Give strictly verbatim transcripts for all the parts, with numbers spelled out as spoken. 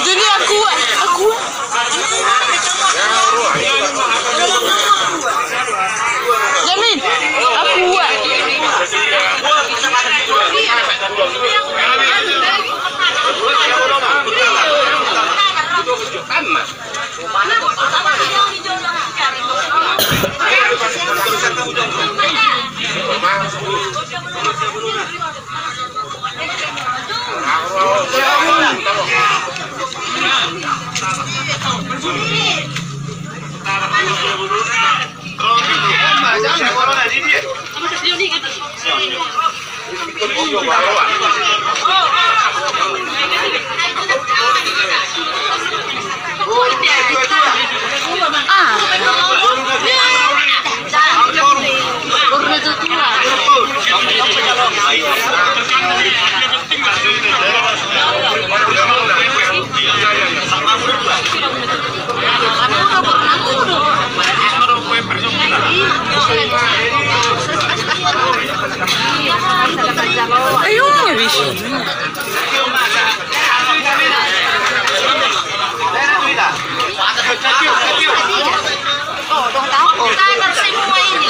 Jadi aku, aku. Jamin, aku.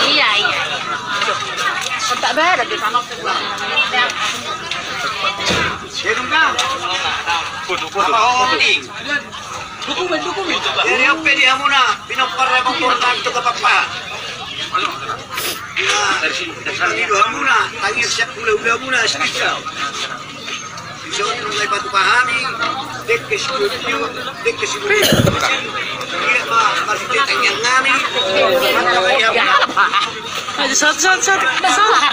Iya, iya. Kontak barat di sana. Dokumen, dokumen. Jadi, ope di hamuna, pinompar Raja Bontor tantu kapapa. Jadi, hamuna, tangiang siap hula-hula hamuna, sedikit. Bisa nunga ipatupa hami, dengke si Tio, dengke si Budi. Iya, Pak, masih tangiang nami. Satu, satu, satu. Salah.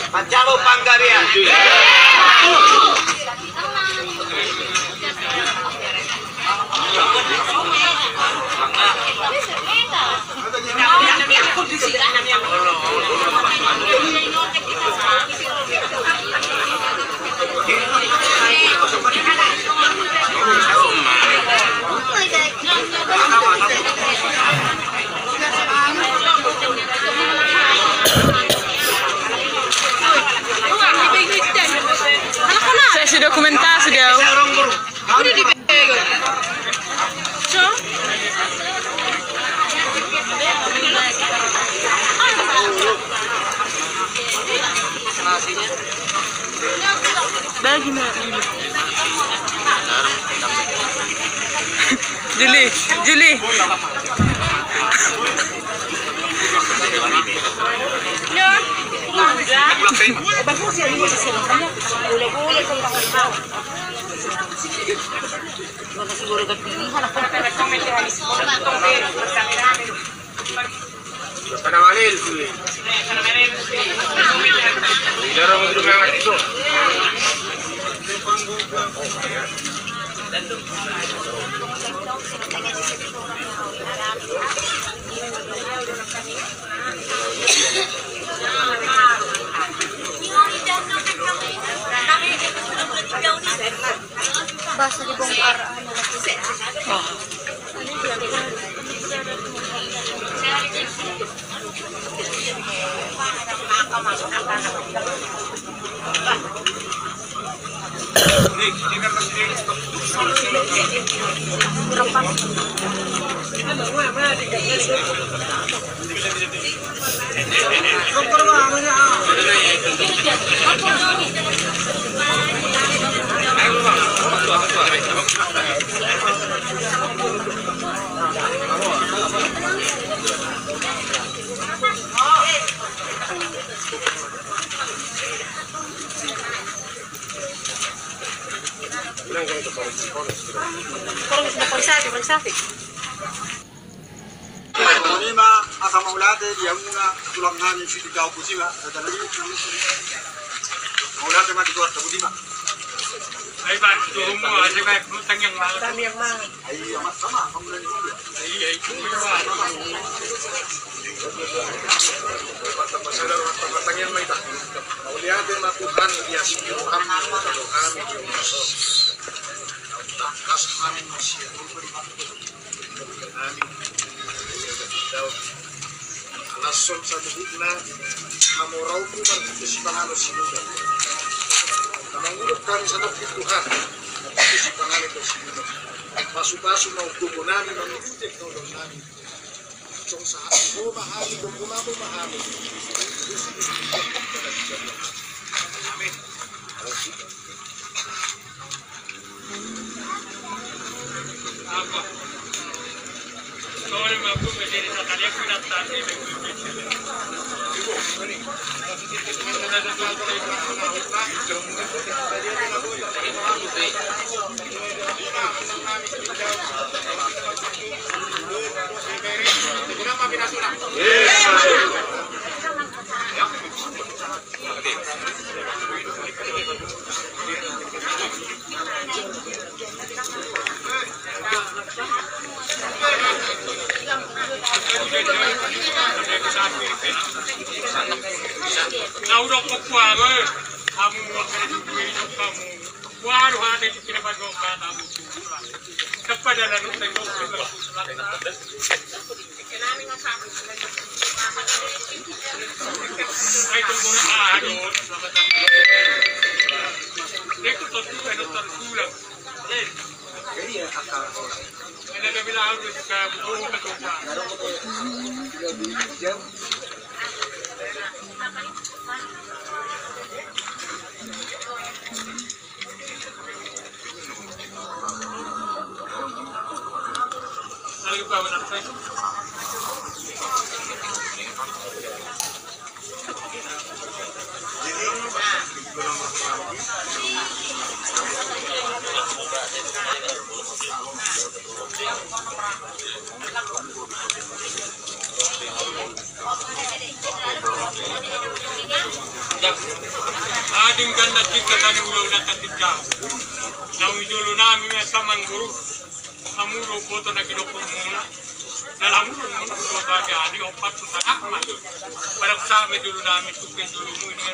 Manjalo panggabean. Saya sudah komentar sudah. Juli, Juli. Bahasa dibongkar. Nima asa mauliate di hamuna tulang nami Sitindaon Botima. Mauliate ma di Tuhan Botima. Ai, Bang, tu rumah, ai, Bang, tangiang, Bang. Tangiang, Bang. Ai, amat sama, kamu dan ibu. Ai, ai, itu, Bang. Mantap, Mas, ada mantap, tangiang, Bang, itu. Mauliate ma Tuhan, dia sendiri, kami, kami, kami, kami. Tangkas kami, masih. Alashon saluhutna, hamu ro tu marhite sipanganon sinuda. Na mangudut hami santabi Tuhan, marhite sipanganon sinuda. Pasupasu ma gogo nami, mangihut gogo nami. Songon sahat ho ma hami, gogo ma ho ma hami. Amin. Adong ganda tingkat tadi udah udah tingkat. Naung jolo nami mesa mangguru. Hamu do boto na gidokon muna. Dalam muna muna do baga adi opat tu tangah ma. Pada usaha me dulu nami tuken dulu mu ini.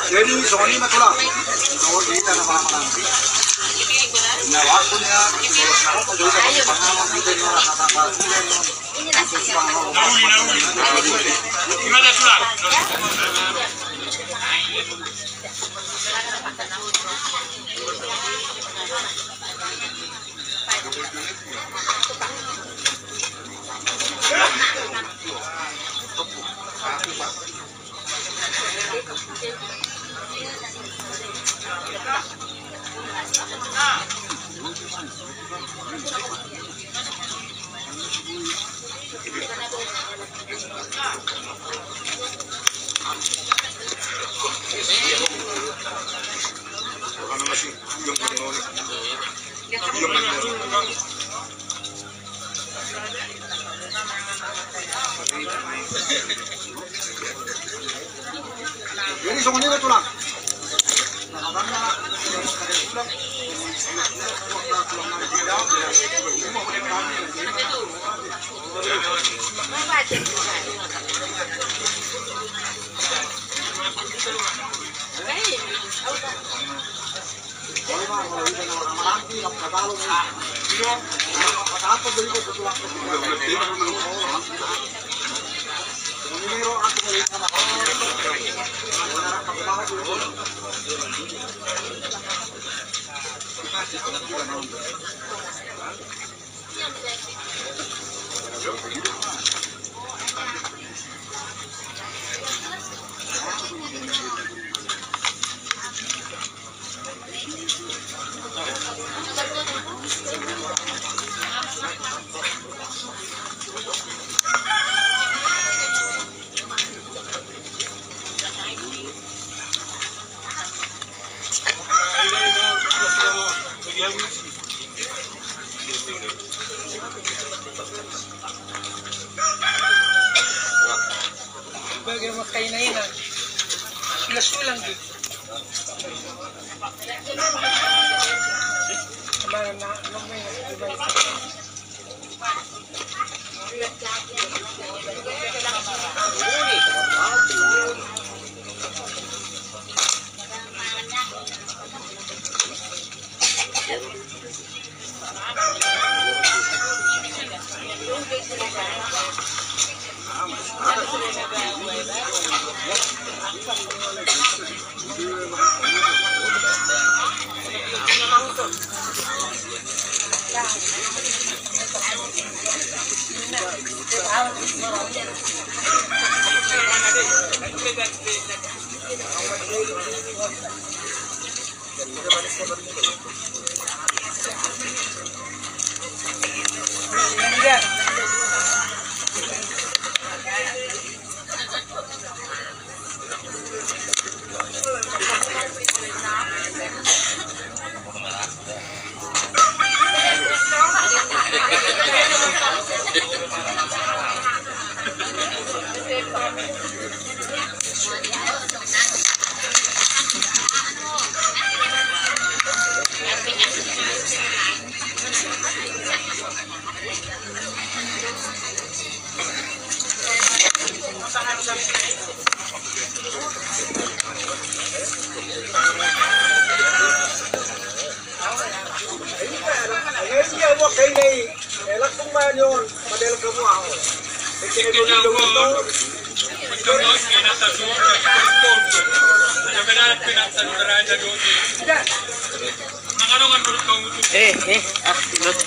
Jadi songon i ma tulang. Songon i ma tulang. Jadi songon i ma tulang. Bagi rumah kaina-ina. Sulang-sulang di. Kemana nak? Eh, eh, ah, look.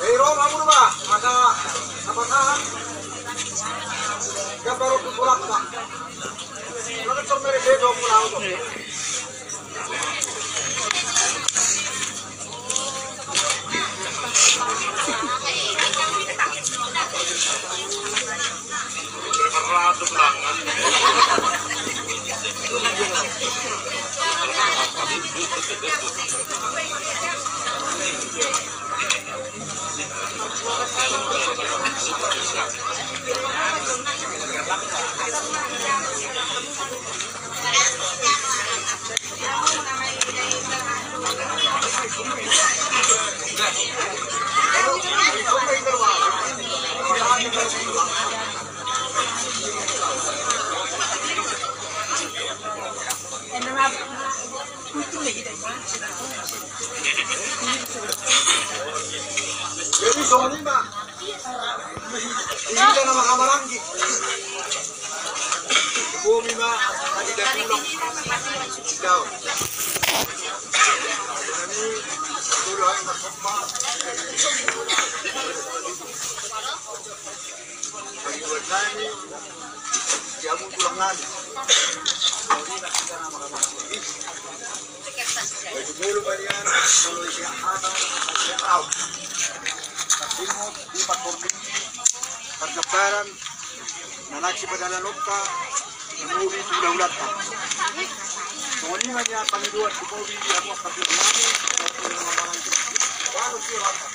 Hei, ro ma mulu ba, asa apa sah? Gambar tu tulak ba. Lalu cuma ada dua puluh tahun. Jadi songon i ma. Hita na marhahamaranggi. Bumi ma na di dakulak. Daun. Nani tolu aing na somba. Bagi buat nani. Siamun tulang nani. Bagi mulu balian, mulu isi hata, isi hau. Tinggal di pator di Parjabaran, na naeng sipadalanan nami, muli tu hulahulanta. Songon i ma nian pangidoan tu muli di hamu angka tulang nami, baru si rata.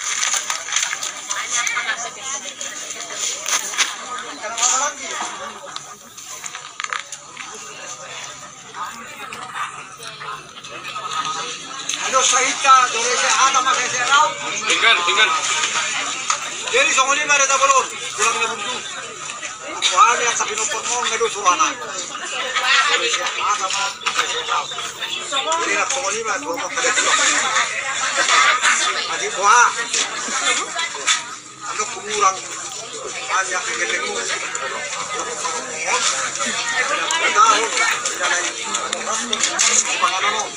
Aduh, sahita, dore se ada masa se rau. Tinggal, tinggal. Jadi songon i ma ada tabolon, tulang na buntu. Wah, lihat tapi nomor mau nggak ada suara. Dore se ada masa se rau. Jadi nak songon i ma dua mau kada. Adik wah. Anu kumurang. Hanya kegelengmu. Tahu. Tidak lain. Panganon.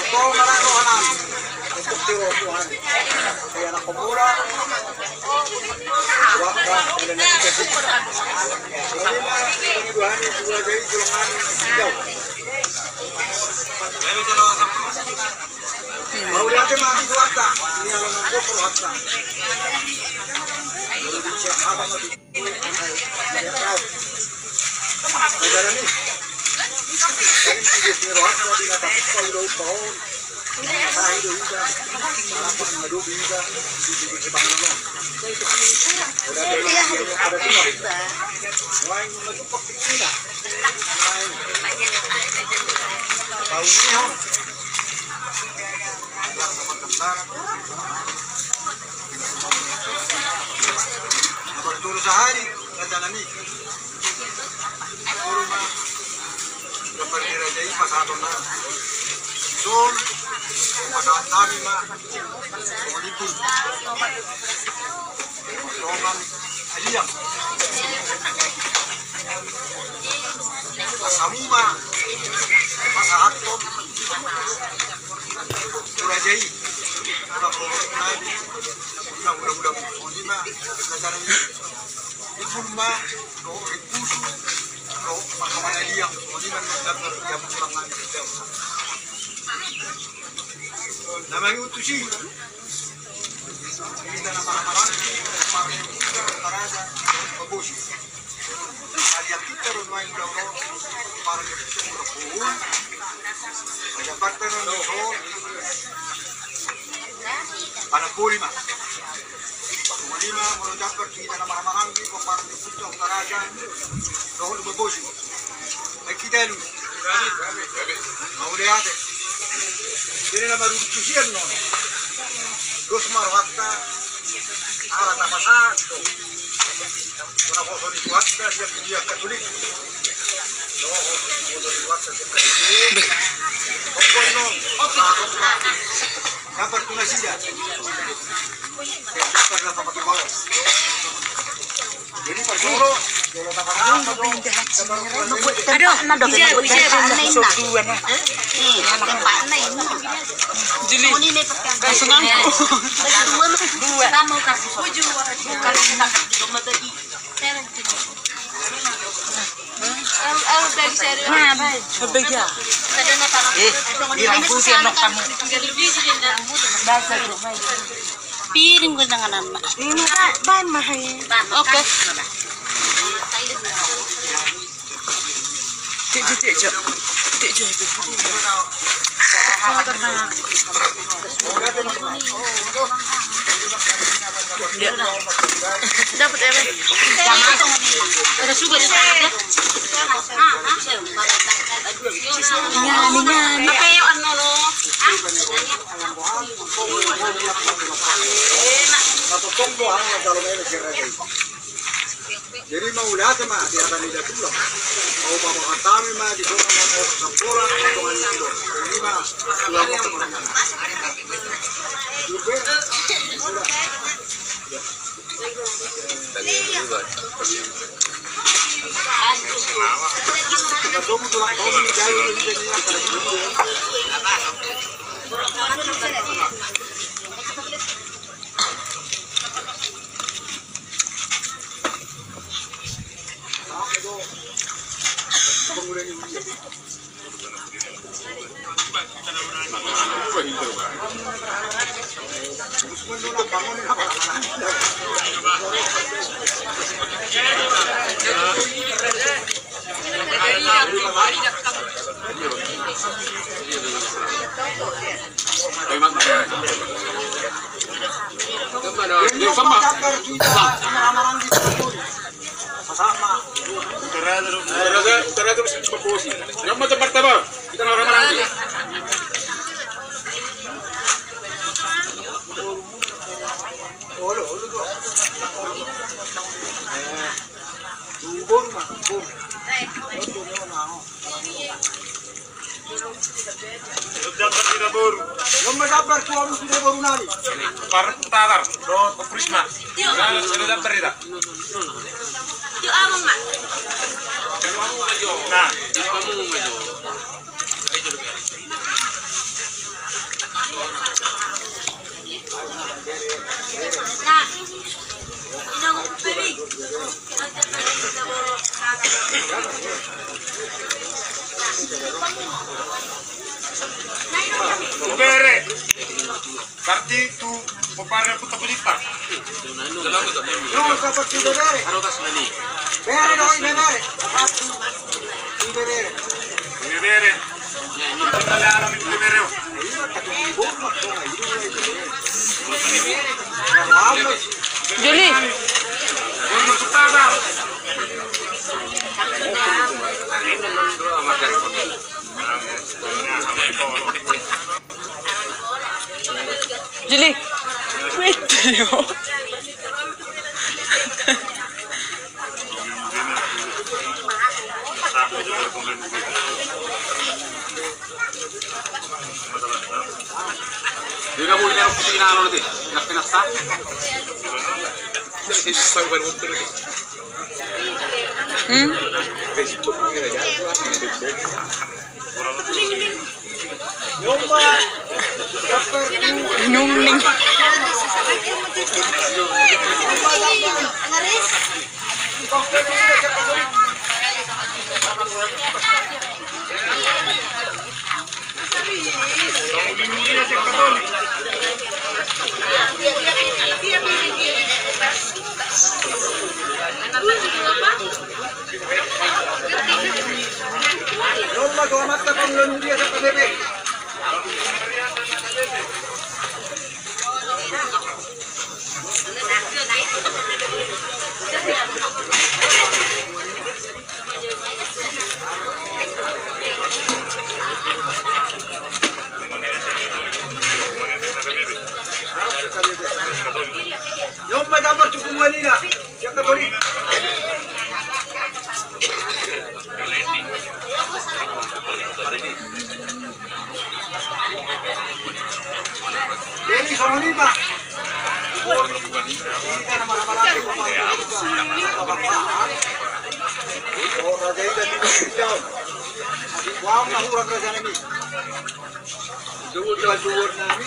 Kau mana rohana? Untuk tiru Tuhan. Kayak anak pemula. Wah, wah, ada nanti kasih. Ini mah, ini dua hari, dua hari, dua hari. Mauliate ma di rohanta, di alaman rohanta. Negara ni. Jadi di rohanta di kata kita udah tahu. Saya udah udah. Apa yang ada udah. Di sini kita bangun. Udah ada, ada tuh. Wah, ini mah cukup kecil. Tahu ni, ha? Tolu sahari. Raja nami. Atur ma. Gambar ni raja i pasahaton na. Son. Pasahat nami ma. Songon i pun. Songon Adiang. Pasahat ma. Pasahaton. Tu raja i. Ora ko nai. Ora, ora, ora. Songon i ma. Raja nami. Ipul ma, dohot rimpusu, dohot marhaha ni Adiang, songon i ma na mangihut tu si. Hita na marhahamaranggi, marhahamaranggi, marhahamaranggi, marhahamaranggi. Kalian hita do nuaeng mula-ula, marhahamaranggi, marhahamaranggi. Raja Partai Indonesia. Panampoli ma. Panampoli ma, molo jambar tu hita na marhahamaranggi, pomparan ni Puta Utaraja, dohot Lumban Bosi. Baik hita lu. Mauliate. Jadi na marurut tu sian non. Dos ma rohanta. Ala tapasahat do. Dohot naposo ni Tuhanta sian Gereja Katolik. Dohot naposo ni Tuhanta sian Katolik. Tonggon non. Dapat tu nasida. Dapat na dapat tu bawas. Jadi parjolo. Aduh, na dope. Ise, ise, ise. Nih, tempatna ini. Jeli. Ini nih, pakai. Langsung angkut. Dua. Dua. Bukan kita kasih cuma bagi. Nah, baik. Baik ya. Eh, bilang putih anak kamu. Piring gue dengan anak. Ini, Pak, ban mah ya. Oke. Cek, cek, cek, cek. Cek, cek, cek. Dapat ya, Bang? Ada sugar ya? Ini, ini, ini. Apa ya, anu, no? Jadi mauliate ma di hata ni natuatua. Mau bawa hatami ma di sana, mau sampora, mau tongan ni lo. Jadi ma, sudah mau kemana? Juga. Sudah. Ya. Partatar dohot Prisma. Sudah dapat ita. Nah. Bere. Berarti tu pomparan Puta Pelita. Bere do, bere. Bere. Juli. Juli. Wait, yo. Hmm? Nungnung.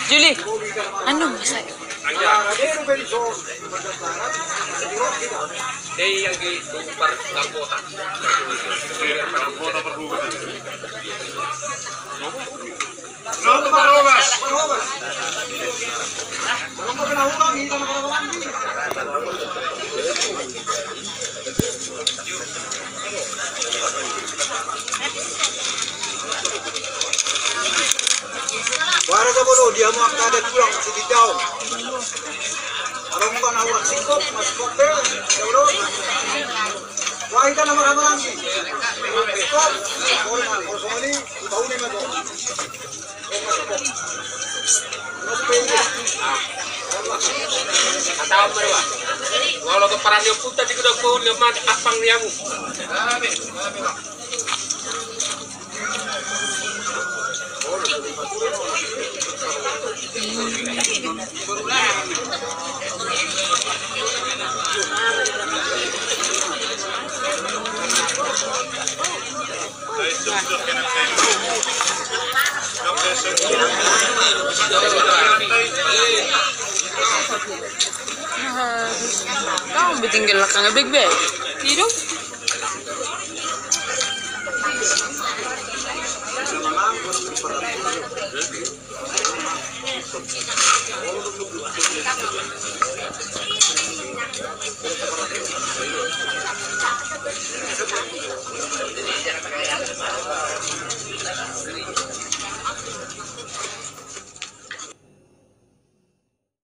Juli, anu, masa. Bara jabolo dia mau angka ada tulang si Tidau. Ada muka na urak singkop, mas kope, jabolo. Wah, kita nama-nama lagi. Singkop, boleh, boleh, boleh. Tahu ni, mas. Kata Om Marwa. Walau keparan dia putar di kedok pohon, dia mati apang dia mu. Kau bikin gelak nggak baik-baik. Tidur.